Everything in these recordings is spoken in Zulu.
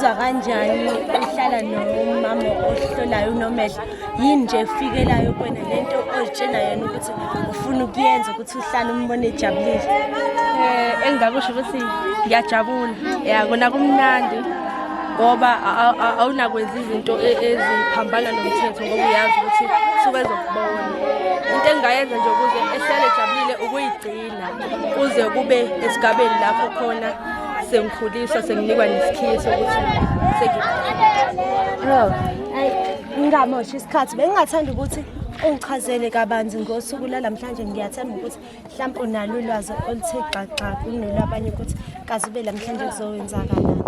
Uzizwa kanjani uhlala nomama ohlolayo uNomehlo? Yini nje efikelayo kuwena lento ozitshena yona ukuthi ufuna ukuyenza ukuthi uhlale umbone ejabulile? Engingakusho ukuthi ngiyajabula. Ya, kona kumnandi ngoba awunakwenza izinto eziphambana nomthetho ngoba uyazi ukuthi suke ezokubona. Into engingayenza nje ukuze ehlale ejabulile ukuyigcina kuze kube esigabeni lapho khona sengikhuliswa, senginikwa nesikhiye sokuthi Oh, ayi, ngingamoshi isikhathi, bengingathanda ukuthi ungichazele kabanzi ngosuku lwanamhlanje. Ngiyathemba ukuthi mhlawumbe unalo ulwazi oluthe xaxa kunolwabanye ukuthi kaze ube namhlanje kuzowenzakalani.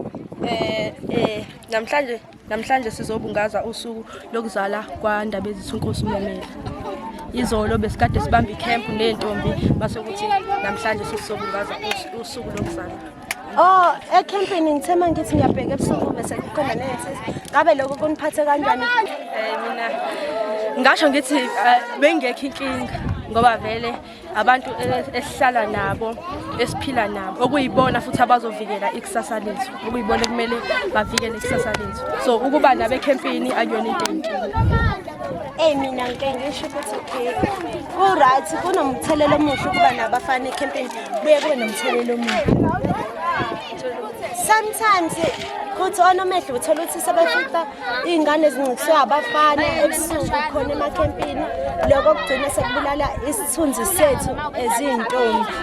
Namhlanje sizobungaza usuku lokuzala kwaNdabezitha uNkosi uMomela. Izolo besikade sibamba ikhempu ney'ntombi, base kuthi namhlanje sesizobungaza usuku lokuzala. Oh, ekhempini ngithe uma ngithi ngiyabheka ebusuku bese kukhona ney'nsizwa. Ngabe lokho kuniphathe kanjani? Mina ngasho ngithi bengekho inkinga ngoba vele abantu esihlala nabo, esiphila nabo, okuyibona futhi abazovikela ikusasa lethu, okuyibona ekumele bavikele ikusasa lethu, so ukuba nabo ekhempini akuyona into eyinkinga. Eyi, mina ngike ngisho ukuthi okay, ku-right, kunomthelela omuhle ukuba nabafana ekhempini, kubuye kube nomthelela omubi. Sometimes kuthi onomehlo uthola ukuthi sebefica iy'ngane ezincikiswe abafana ebusuku khona emakhempini, lokho kugcina sekubulala isithunzi sethu eziyintombi.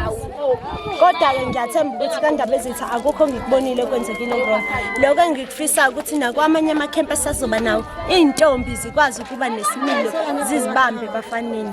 Kodwa-ke ngiyathemba ukuthi kaNdabezitha akukho ngikubonile okwenzekile wrong. Lokho engikufisayo ukuthi nakwamanye amakhempi esazoba nawo, iy'ntombi zikwazi ukuba nesimilo, zizibambe ebafaneni.